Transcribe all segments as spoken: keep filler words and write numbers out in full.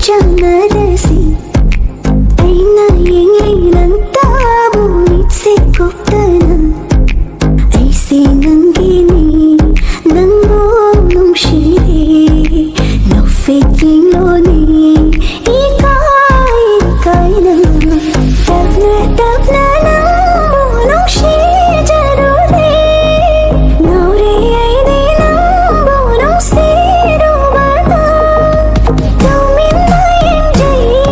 ꯆꯥꯟꯅꯔꯁꯤ꯫ ꯑꯩꯅ ꯌꯦꯡꯂꯤ ꯅꯪ ꯇꯥꯕꯨ ꯃꯤꯠꯁꯦ ꯀꯨꯞꯇꯅ꯫ ꯑꯩꯁꯦ ꯅꯪꯒꯤꯅꯤ, ꯅꯪꯕꯨ ꯅꯨꯡꯁꯤꯔꯦ꯫ ꯅꯣꯛꯐꯦꯠ ꯌꯦꯡꯂꯣꯅꯦ, ꯏꯀꯥꯏ ꯏꯀꯥꯏꯅ꯫ ꯇꯞꯅ ꯇꯞꯅ ꯅꯪꯕꯨ ꯅꯨꯡꯁꯤꯖꯔꯨꯔꯦ꯫ ꯉꯥꯎꯔꯦ ꯑꯩꯗꯤ ꯅꯪꯕꯨ ꯅꯨꯡꯁꯤꯔꯨꯕꯗ꯫ ꯇꯨꯃꯤꯟꯅ ꯌꯦꯡꯖꯩ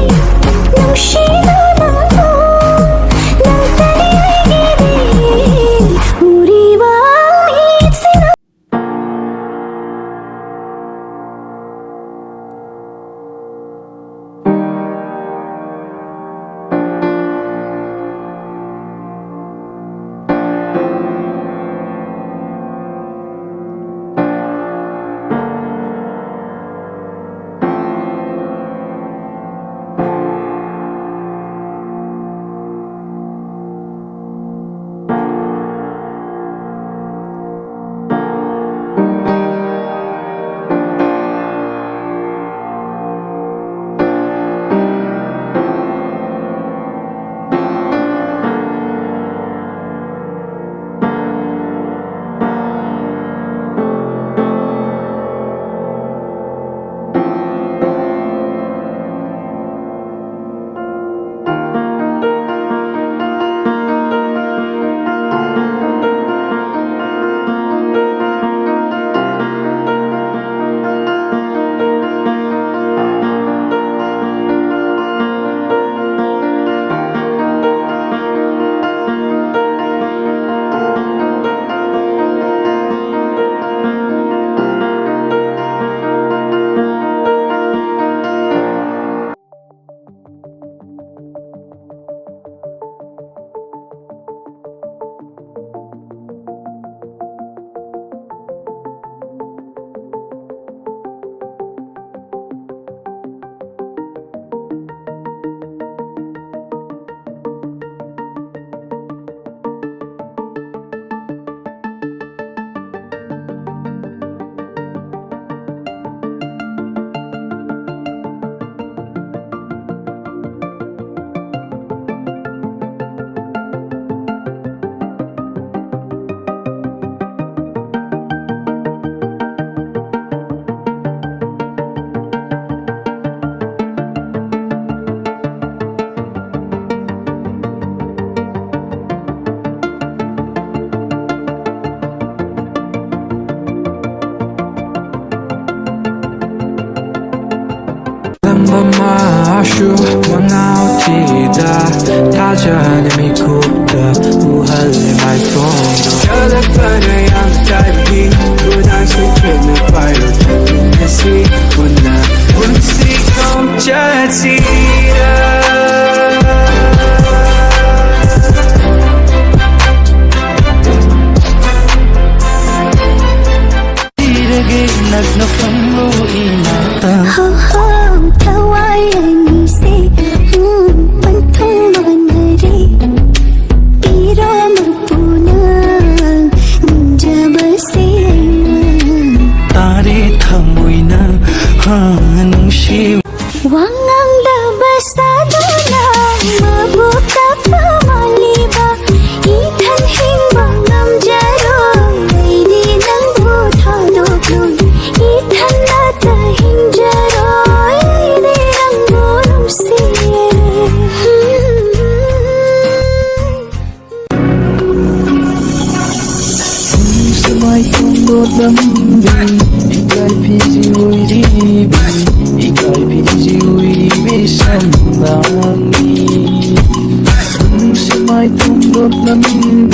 ꯑꯃꯁꯨ ꯃꯉꯥꯎ ꯊꯤꯗ ꯊꯥꯖꯅ ꯃꯤꯀꯨꯞꯇ ꯎꯍꯜꯂꯦ ꯃꯥꯏꯊꯣꯡꯗꯣ꯫ ꯆꯠꯂꯛꯄꯅ ꯌꯥꯝ ꯇꯥꯏꯕꯤ ꯈꯨꯗꯥꯡꯁꯨ ꯈꯦꯠꯅ ꯄꯥꯏꯔꯣ ꯆꯠꯃꯤꯟꯅꯁꯤ ꯄꯨꯟꯅ ꯄꯨꯟꯁꯤ ꯈꯣꯡꯆꯠꯁꯤꯗ꯫ ꯏꯔꯒꯦ ꯅꯛꯅ ꯐꯝꯂꯣ ꯏꯅꯥꯛꯇ꯫ ꯍꯣ ꯍꯣ, ꯊꯋꯥꯏ ꯑꯅꯤꯁꯦ, ꯎꯝ, ꯄꯟꯊꯨꯡ ꯃꯥꯟꯅꯔꯦ꯫ ꯄꯤꯔꯣ ꯃꯄꯨꯅ ꯅꯤꯡꯖꯕꯁꯦ꯫ ꯇꯥꯔꯦ ꯊꯃꯣꯏꯅ, ꯍꯥ, ꯅꯨꯡꯁꯤ꯫ ꯋꯥ ꯉꯥꯡꯗꯕ ꯁꯥꯗꯨꯅ ꯃꯕꯨꯛ ꯀꯞꯄ ꯃꯥꯜꯂꯤꯕ꯫ ꯏꯊꯟ ꯍꯤꯡꯕ ꯉꯝꯖꯔꯣꯏ ꯑꯩꯗꯤ ꯅꯪꯕꯨ ꯊꯥꯗꯣꯛꯂꯣꯏ꯫ ꯏꯊꯟꯗꯇ ꯍꯤꯡꯖꯔꯣꯏ ꯑꯩꯗꯤ ꯅꯪꯕꯨ ꯅꯨꯡꯁꯤꯌꯦ꯫ ꯄꯨꯡꯁꯨ ꯃꯥꯏ ꯇꯨꯡꯗꯣꯠꯂꯝꯃꯤ, ꯏꯀꯥꯏ ꯐꯤꯁꯤ ꯑꯣꯏꯔꯤꯕꯤ, ꯏꯀꯥꯏ ꯐꯤꯁꯤ ꯑꯣꯏꯔꯤꯕꯤ ꯁꯝꯂꯥꯡꯅꯤ꯫ ꯄꯨꯡꯁꯨ ꯃꯥꯏ ꯇꯨꯡꯗꯣꯠꯂꯝꯃꯤ,